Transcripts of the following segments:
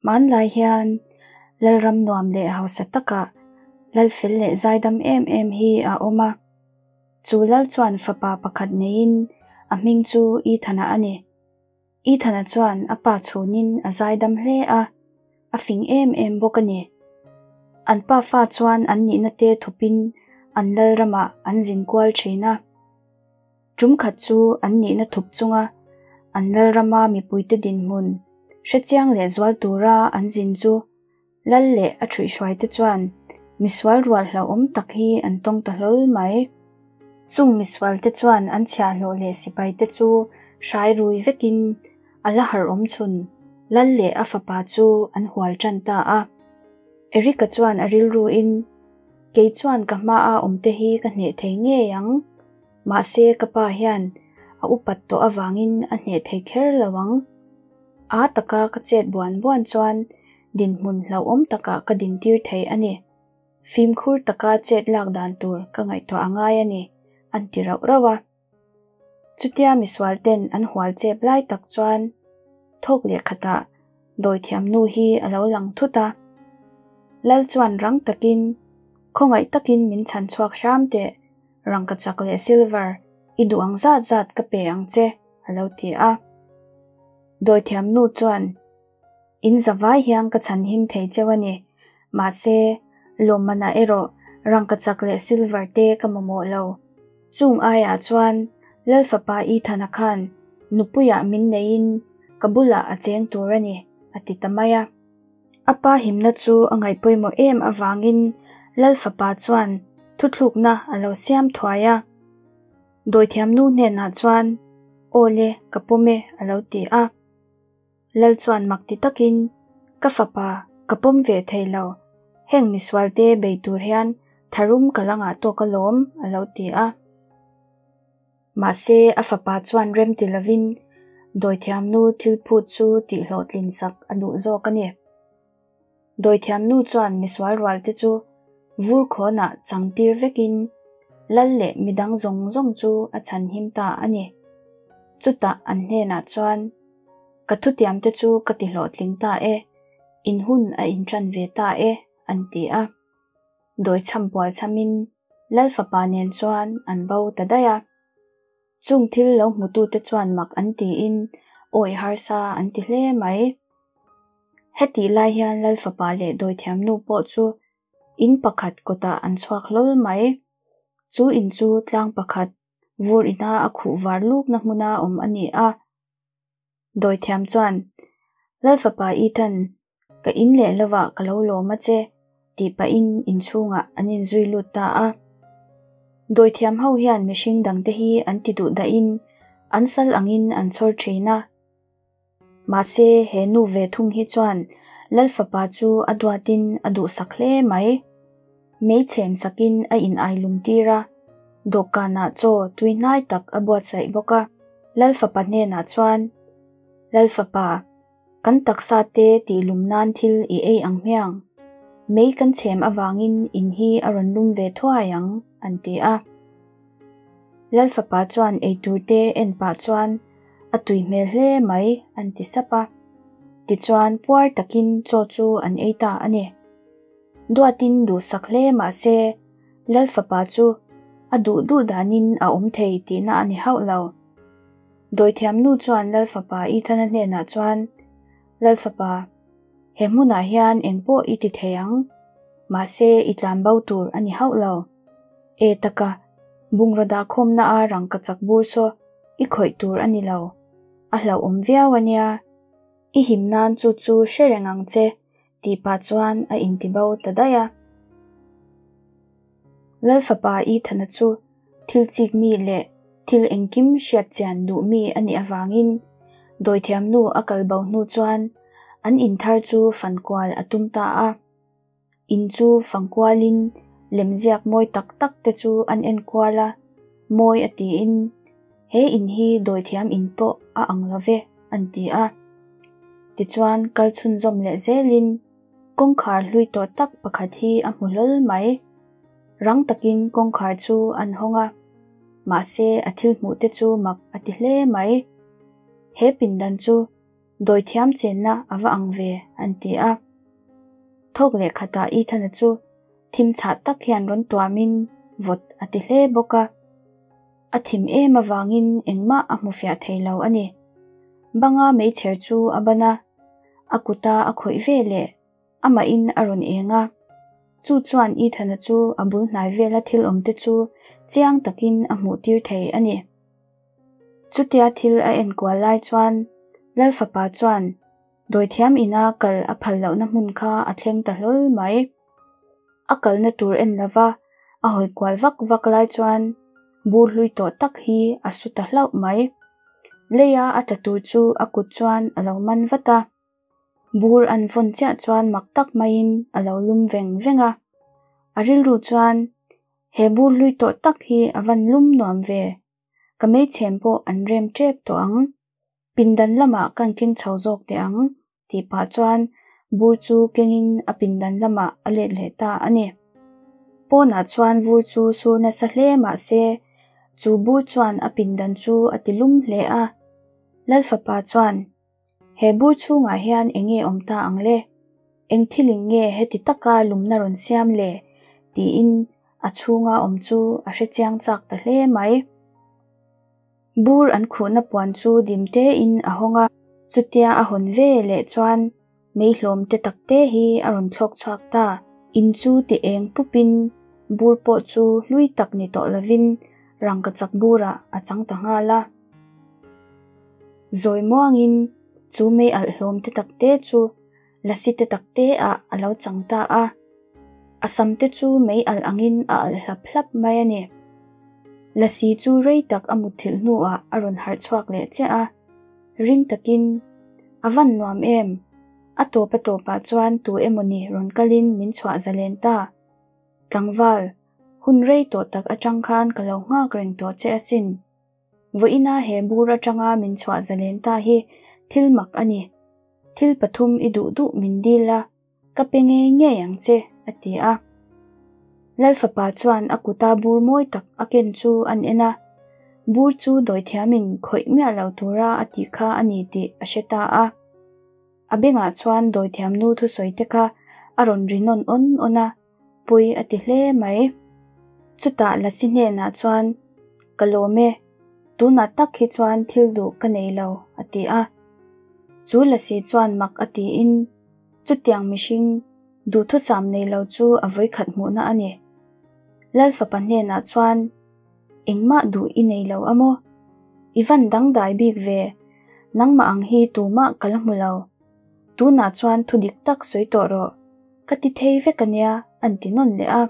Hmanlai hian Lalram nuam leh hausa takah Lal fel leh zaidam em em hi a awm a. Chu Lal chuan fapa pakhat neiin a hming chu Ethana a ni. Ethana chuan a pa chhunin a zaidam hle a, a fing em em bawk a ni. An pa fa chuan an nihna te thupin an Lalramah an zin kual thin a. Tum khat chu an nihna thup chunga an Lalrama mipuite dinhmun hrechiang leh zual tura an zin chu Lal leh a ṭhuihhruaite chuan misual rual hlauhawm tak hi an tawng ta hlawl mai. Chung misualte chuan an chhiahhlawh leh sipaite chu hrai rui vekin a la harh awm chhun Lal leh a fapa chu an hual ṭan ta a. Eric-a chuan a rilruin, Kei chuan ka hmaa awmte hi ka hneh thei ngei ang. Mahse ka pa hian a upat tawh avangin a hneh thei kher lo ang. A taka ka chet buan buan chuan dinhmun hlauhawm takah ka dintir thei a ni. Fimkhur taka chet lak dan tur ka ngaihtuah a ngai a ni, an ti rauh rauh a. Chutia misual ten an hual chep lai tak chuan thawk leh khatah dawithiam nu hi a lo lang thut a. Lal chuan rang takin, Khawngaih takin min chhan chhuak hram teh, rangkachak leh silver i duh ang zat zat ka pe ang che, a lo ti a. Dawithiam nu chuan, In zavai hian ka chhan him thei cheu a ni, mahse, lawmmanah erawh rangkachak leh silver te ka mamawh lo. Chung aiah chuan Lal fapa Ethana khan nupuiah min neiin ka bulah a cheng tur a ni, a ti ta mai a. A pa himna chu a ngaihpawimawh em avangin Lal fapa chuan thuthlukna a lo siam thuai a. Dawithiamnu hnenah chuan, Aw le, ka pawm e, a lo ti a. Lal chuan mak ti takin, Ka fapa, ka pawm ve thei lo. Heng misualte bei tur hian tharum ka la ngah tawk alawm, a lo ti a. Mahse, a fapa chuan rem ti lovin dawithiamnu thil phut chu tihhlawhtlin sak a duh zawk a ni. Dawithiamnu chuan misual rualte chu vur khawnah chang tir vekin lal leh midang zawng zawng chu a chhan him ta a ni. Chutah an hnenah chuan, Ka thutiamte chu ka tihlawhtling ta e, in hun a inṭan ve ta e, an ti a. Dawi chham pual chhamin Lal fapa nen chuan an bo ta daih a. Chung thil lo hmutute chuan mak an tiin awi harsa an ti hle mai. Hetih lai hian Lal fapa leh dawithiamnu pawh chu in pakhat kawtah an chhuak hlawl mai. Chu in chu tlang pakhat vur ina a khuh var lukna hmuna awm a ni a. Dawithiam chuan, Lal fapa Ethan, ka in leh lovah ka lo lawm a che, tih pahin inchhungah an inzui lut ta a. Dawithiam ho hian mihring dangte hi an ti duh dahin an sal angin an chhawr thin a. Mahse, he nu ve thung hi chuan Lal fapa chu a duatin a duhsak hle mai. Mei chhem sakin a in ai lum tir a, dawhkanah chaw tui hnai tak a buatsaih bawk a. Lal fapa hnenah chuan, Lal fapa, kan taksa te tih lum nan thil i ei ang hmiang. Mei kan chhem avangin in hi a rawn lum ve thuai ang, an ti a. Lal fapa chuan eitur te en pah chuan, A tui hmel hle mai, an ti sap a. Tichuan puar takin chaw chu an ei ta a ni. Duatin duhsak hle mah se, Lal fapa chu a duh duh danin a awm thei tihna a ni hauh lo. Dawithiamnu chuan Lal fapa Ethana hnenah chuan, Lal fapa, he hmunah hian engpawh i ti thei ang, mahse i tlan bo tur a ni hauh lo. E taka, bungraw dahkhawmna a rangkachak bur saw i khawih tur a ni lo, a hlauhawm viau a nia. I him nan chu chu hre reng ang che, tih pah chuan a intibo ta daih a. Lal fapa Ethana chu thil chik mi leh thil engkim hriat chian duh mi a nih avangin dawithiamnu a kal bo hnu chuan an inthar chu fankual a tum ta a. In chu fangkualin lemziak mawi tak tak te chu an enkual a, mawi a tiin, He in hi dawithiam in pawh a ang lo ve, an ti a. Tichuan kal chhunzawm leh zelin kawngkhar hlui tawh tak pakhat hi a hmu hlawl mai. Rang takin kawngkhar chu an hawng a, mahse a thil hmuh te chu mak a ti hle mai. He pindan chu. Dawithiam chenna a va ang ve, an ti a. Thawk leh khatah Ethan-a chu thim chhah tak hian rawn tuamin vawt a ti hle bawk a. A thim em avangin engmah a hmu fiah thei lo a ni. Banga meichher chu a ban a, a kuta a khawih ve leh amahin a rawn eng a. Chu chuan Ethan-a chu a bul hnai vela thil awmte chu chiang takin a hmuh tir thei a ni. Chutia thil a enkual lai chuan Lalfapa chuan Dawithiam ina kal a phal lohna hmun kha a thleng ta hlawl mai. A kalna tur en lova a hawi kual vak vak lai chuan bur hlui tawh tak hi a su ta hlauh mai. Leia a tla tur chu a kut chuan a lo man vat a. Bur an vawn chiah chuan mak tak maiin a lo lum veng veng a. A rilru chuan, He bur hlui tawh tak hi a van lum nuam ve. Ka meichhem pawh an rem tep tawh ang. Pindan lamah kan keng chho zawk teh ang, tih pah chuan bur chu kengin a pindan lamah a let leh ta a ni. Pawnah chuan vur chu sur nasa hle mah se, chu bur chuan a pindan chu a ti lum hle a. Lalfapa chuan, He bur chhungah hian eng nge awm ta ang le? Eng thilin nge heti taka lumna rawn siam le? tiin a chhunga awm chu a hrechiang chak ta hle mai. Bur an khuhna puan chu dim tein a hawng a, chutia a hawn ve leh chuan meihlawm te tak te hi a rawn thlawk chhuak ta. In chu ti eng pupin bur pawh chu hlui tak ni tawh lovin rangkachak burah a chang ta nghal a. Zawi muangin chu mei alh hlawm te tak te chu lasi te tak te ah a lo chang ta a, a sam te chu mei alh angin a alh hlap hlap mai a ni. Lasi chu rei tak a mutthilh hnuah a rawn harh chhuak leh chiah a, ring takin, A van nuam em? A tawp a tawpah chuan tu emawni rawn kalin min chhuah zalen ta. Tlangval, hun rei tawh tak atang khan ka lo nghak reng tawh che asin. Vawiina he bur atanga min chhuah zalen ta hi thil mak a ni. Thil pathum i duh duh min dil a, ka pe ngei ngei ang che, a ti a. Lalfapa chuan a kuta bur mawi tak a ken chu an en a, bur chu dawithiamin khawih miah lo tura a tih kha a ni tih a hre ta a. A bengah chuan dawithiamnu thusawi te kha a rawn ri nawn awn awn a, pui a ti hle mai. Chutah Lasi hnenah chuan, Ka lawm e, tunah tak hi chuan thil duh ka nei lo, a ti a. Chu Lasi chuan mak a tiin, Chutiang mihring, duhthusam nei lo chu a vawikhat hmuhna a ni. Lal fapa hnenah chuan, Engmah duh i nei lo a maw? I van dangdai bik ve, nangmah ang hi tumah ka la hmu lo. Tunah chuan thu dik tak sawi tawh rawh, ka ti thei vek a nia, an ti nawn leh a.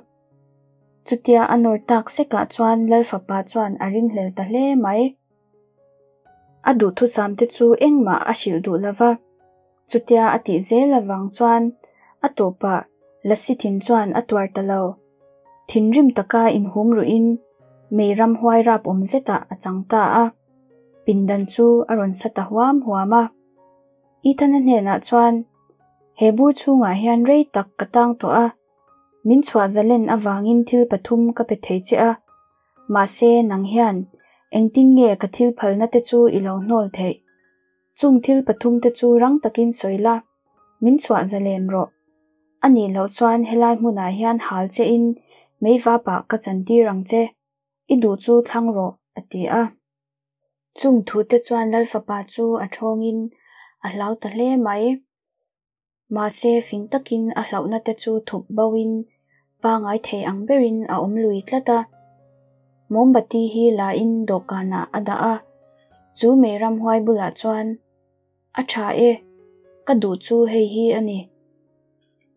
Chutia a nawr tak sekah chuan Lal fapa chuan a ringhlel ta hle mai. A duhthusam te chu engmah a hrilh duh lo va, chutia a tih zel avang chuan a tawpah Lasi thin chuan a tuar ta lo. Thinrim taka inhum ruhin mei ramhuai rap awm zetah a chang ta a, pindan chu a rawn sa ta huam huam a. Ethana hnenah chuan, He bur chhungah hian rei tak ka tang tawh a, min chhuah zalen avangin thil pathum ka pe thei che a, mahse nang hian engtin nge ka thil phalna te chu i lo hnawl theih? Chung thil pathum te chu rang takin sawi la, min chhuah zalen rawh. A nih loh chuan helai hmunah hian hal chein meivapah ka chantir ang che, i duh chu thlang rawh, a ti a. Chung thute chuan Lal fapa chu a thawngin a hlau ta hle mai. Mahse, fing takin a hlauhna te chu thup boin pangai thei ang berin a awm lui tlat a. Mombati hi lain dawhkanah a dah a, chu mei ramhuai bulah chuan, A tha e, ka duh chu hei hi a ni.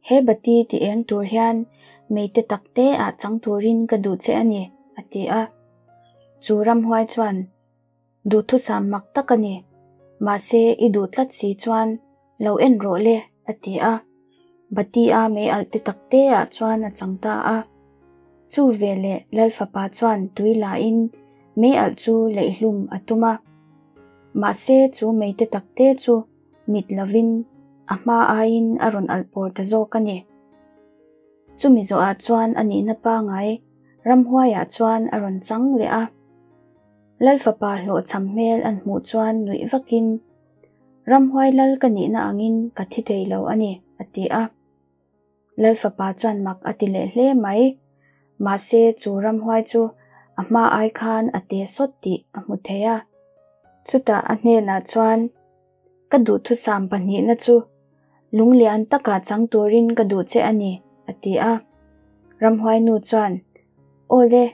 He bati ti eng tur hian meite tak te ah chang turin ka duh che a ni, a ti a. Chu ramhuai chuan, Duhthusam mak tak a ni, mahse i duh tlat si chuan lo en rawh le, a ti a. Bati a mei alh te tak te ah chuan a chang ta a. Chu veleh Lal fapa chuan tui la in mei alh chu leihhlum a tum a. Mahse chu mei te tak te chu mit lovin a hma aiin a rawn alh pawr ta zawk a ni. Chumi zawhah chuan a nihna pangai ramhuaiah chuan a rawn chang leh a. Lal fapa hlawhchham hmel an hmuh chuan nuih vakin, Ramhuai lal ka nihna angin ka thi thei lo a ni, a ti a. Lal fapa chuan mak a ti leh hle mai. Mahse chu ramhuai chu a hma ai khan a te sawt tih a hmu thei a. Chutah a hnenah chuan, Ka duhthusam pahnihna chu lunglian takah chang turin ka duh che a ni, a ti a. Ramhuai nu chuan, Aw le,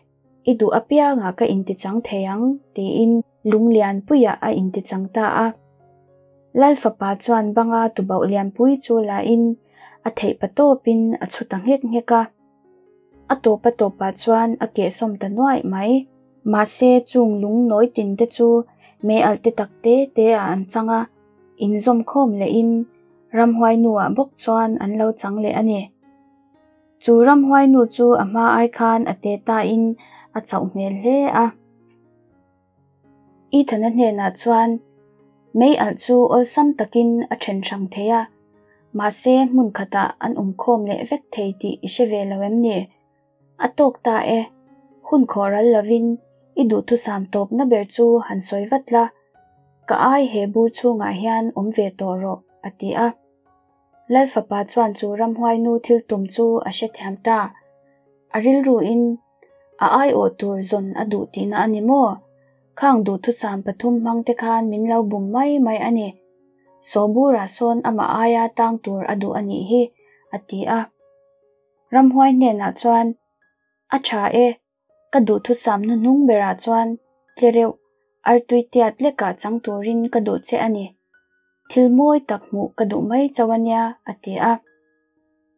i duh apiangah ka intichang thei ang, tiin lunglian puiah a intichang ta a. Lal fapa chuan banga tubauh lianpui chu lain a theih pa tawpin a chhu ta nghek nghek a. A tawp a tawpah chuan a kehsawm ta nuaih mai. Mahse chung lung nawi tin te chu mei alh te tak te te ah an chang a, inzawm khawm lehin ramhuai nu ah bawk chuan an lo chang leh a ni. Chu ramhuai nu chu a hma ai khan a te ta in a chauh hmel hle a. Ethana hnenah chuan mei alh chu awlsam takin a then hrang thei a, mahse hmun khatah an awm khawm leh vek thei tih i hre ve lo em ni? A tawk ta e, hun khawh ral lovin i duhthusam tawpna ber chu han sawi vat la, ka ai he bur chhungah hian awm ve tawh rawh, a ti a. Lal fapa chuan chu ramhuai nu thil tum chu a hrethiam ta. A rilruin a aiawh tur zawn a duh tihna a ni maw? Khang duhthusam pathum hmang te khan min lo bum mai mai a ni. Sawbura sawn amah aia tang tur a duh a nih hi, a ti a. Ramhuai hnenah chuan, A tha e, ka duhthusam hnuhnung berah chuan tlereuh artui tiat lekah chang turin ka duh che a ni. Thil mawi tak hmuh ka duh mai chauh a nia, a ti a.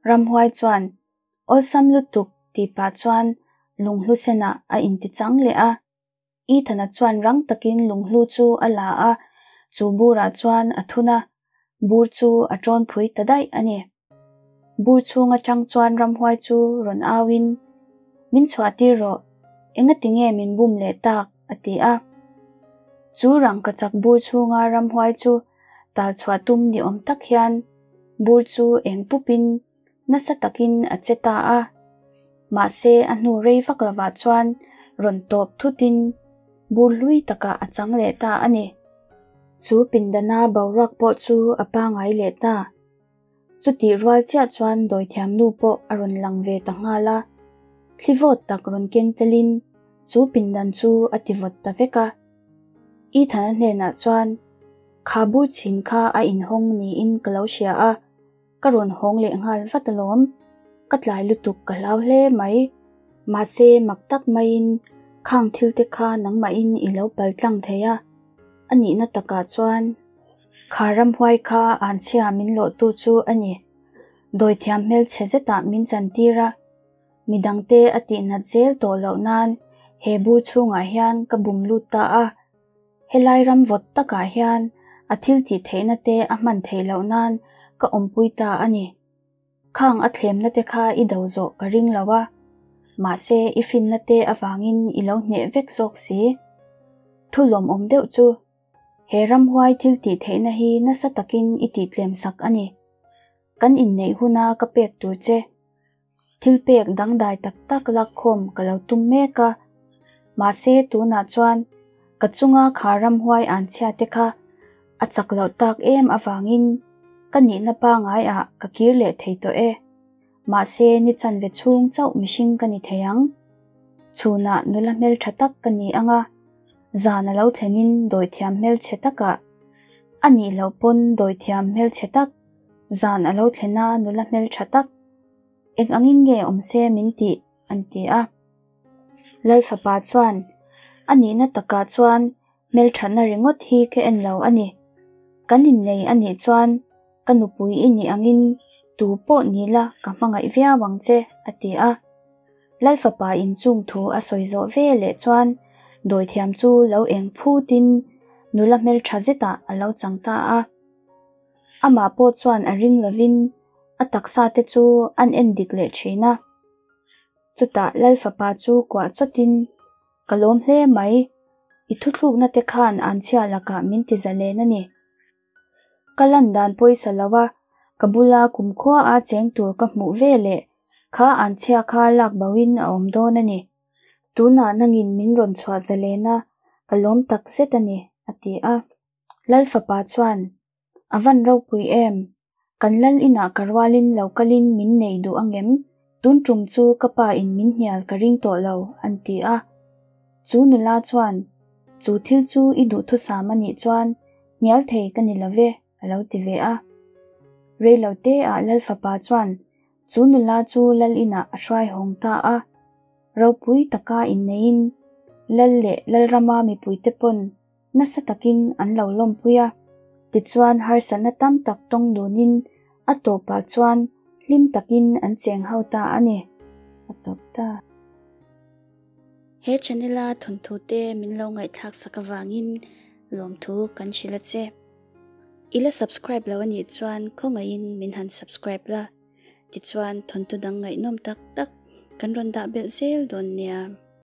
Ramhuai chuan, Awlsam lutuk tih pah chuan lunghlu senah a intichang leh a. Ethana chuan rang takin lunghlu chu a la a, chu burah chuan a thun a, bur chu a ṭawn phui ta daih a ni. Bur chhung aṭang chuan ramhuai chu rawn auin, Min chhuah tir rawh, engati nge min bum leh tak? a ti a. Chu rangkachak bur chhunga ramhuai chu tal chhuah tum ni awm tak hian bur chu eng pupin nasa takin a che ta a, mahse a hnu rei vak lovah chuan rawn tawp thutin bur hlui takah a chang leh ta a ni. Chu pindana boruak pawh chu a pangai leh ta. Chutih rual chiah chuan dawithiam nu pawh a rawn lang ve ta nghal a, thli vawt tak rawn keng telin chu pindan chu a ti vawt ta vek a. Ethana hnenah chuan, Kha bur chhin kha a inhawng niin ka lo hria a, Ka rawn hawng leh nghal vat alawm. Ka tlai lutuk ka hlau hle mai. Mahse mak tak maiin khang thil te kha nangmahin i lo pal tlang thei a. A nihna takah chuan kha ramhuai kha anchhia min lawhtu chu a ni. Dawithiam hmelchhe zetah min chantir a. Midangte a tihnat zel tawh loh nan he bur chhungah hian ka bum lut ta a. Helai ram vawt takah hian a thil tih theihna te a hman theih loh nan ka awmpui ta a ni. Khang a thlemna te kha i do zawh ka ring lo a, mahse i finna te avangin i lo hneh vek zawk si. Thu lawmawm deuh chu, he ramhuai thil tih theihna hi nasa takin i tihtlem sak a ni. Kan inneih huna ka pek tur che. Thil pek dangdai tak tak lakkhawm ka lo tum mek a, mahse tunah chuan ka chunga kha ramhuai anchhia te kha a chak loh tak em avangin ka nihna pangai ah ka kir leh thei tawh e. Mahse ni chanve chhung chauh mihring ka ni thei ang. Chhunah nula hmeltha tak ka ni ang a, zan a lo thlenin dawithiam hmelchhe takah a nih loh pawn dawithiam hmelchhe tak zan a lo thlen a nula hmeltha tak Eng angin nge awm se min tih? an ti a. Lal fapa chuan, A nihna takah chuan hmelthatna ringawt hi ka en lo a ni. Kan innei a nih chuan ka nupui i nih angin tu pawh ni la ka hmangaih viau ang che, a ti a. Lal fapa in chung thu a sawi zawh ve leh chuan dawithiam chu lo eng phutin nula hmeltha zetah a lo chang ta a. Amah pawh chuan a ring lovin a taksa te chu an en dik leh thin a. Chutah Lal fapa chu kuah chawtin, Ka lawm hle mai, i thuthlukna te khan anchhia lakah min ti zalen a ni. Ka lan dan pawisa lo a, ka bula kumkhua a cheng tur ka hmuh ve leh kha anchhia kha lak boin a awm dawn a ni. Tunah nangin min rawn chhuah zalen a, ka lawm tak zet a ni, a ti a. Lal fapa chuan. A van ropui em! Kan lal inah ka rualin lo kalin min nei duh angem? Tun tum chu ka pa in min hnial ka ring tawh lo, an ti a. Chu nula chuan, Chu thil chu i duhthusam a nih chuan hnial thei ka ni lo ve, a lo ti ve a. Rei lo te ah lal fapa chuan chu nula chu lal inah a hruai hawng ta a. Ropui taka inneiin lal leh lalrama mipuite pawn nasa takin an lo lawmpui a. Tichuan harsatna tam tak tawng dunin a tawpah chuan hlim takin an cheng ho ta a ni. A tawp ta. He channel a thawnthu te min lo ngaihthlak sak avangin lawmthu kan hrilh a che. I la subscribe lo anih chuan khawngaihin min han subscribe la, tichuan thawnthu dang ngaihnawm tak tak kan rawn dah belh zel dawn nia.